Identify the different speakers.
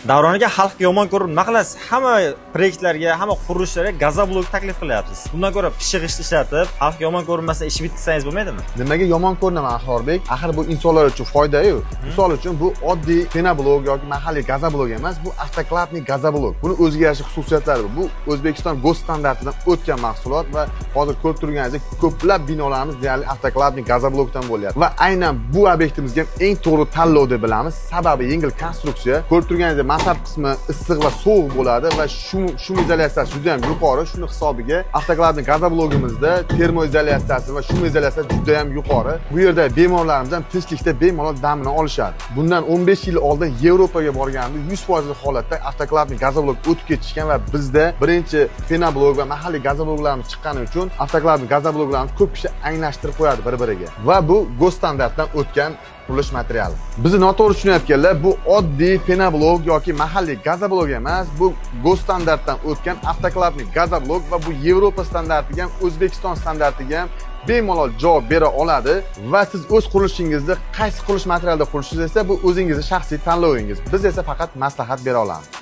Speaker 1: Davron aka, xalqqa yomon ko'rib nima qilasiz? Hamma proyektlarga, hamma qurilishlarga gazoblok taklif qilyapsiz. Bundan ko'ra pishiq g'isht ishlatib, xalqqa yomon ko'rinmasdan ish bitkazsangiz bo'lmaydimi?
Speaker 2: Nimaga yomon ko'rinaman, Ahrorbek? Axir bu insonlar uchun foyda-yu. Misol uchun, bu oddiy пеноблок yoki mahalliy gazoblok emas, bu автоклавный gazoblok. Buni o'ziga yarasha xususiyatlari bor. Bu O'zbekiston ГОСТ standartidan o'tgan mahsulot va hozir ko'rib turganingizdek, ko'plab binolarimiz deyarli автоклавный gazoblokdan bo'lyapti. Va aynan bu obyektimizga ham eng to'g'ri tanlov deb bilamiz. Sababi yengil konstruksiya. Ko'rib turganingizdek, mansard qismi issiq va sovuq bo'ladi va шум izolyatsiyasi juda ham yuqori. Shuni hisobiga автоклавный gazoblogimizda termoizolyatsiyasi va шум izolyatsiyasi juda ham yuqori. Bu yerda bemorlarimiz ham tinchlikda bemalol damini olishadi. Bundan 15 yil oldin Yevropaga borganimda 100% holatda автоклавный gazoblok o'tib ketishgan va bizda birinchi пеноблок va mahalliy gazobloklarimiz chiqqani uchun автоклавный gazobloklarimiz ko'p kishi anglashtirib qo'yadi bir-biriga. Va bu ГОСТ standartdan o'tgan qurilish materiali. Bizni noto'g'ri tushunayotganlar, bu oddiy пеноблок yoki mahalliy gazoblok emas, bu ГОСТ standartdan o'tgan автоклавный gazoblok va bu Yevropa standartiga ham, O'zbekiston standartiga ham bemalol javob bera oladi va siz o'z qurilishingizni qaysi qurilish materialida qurishingiz esa bu o'zingizni shaxsiy tanlovingiz. Biz esa faqat maslahat bera olamiz.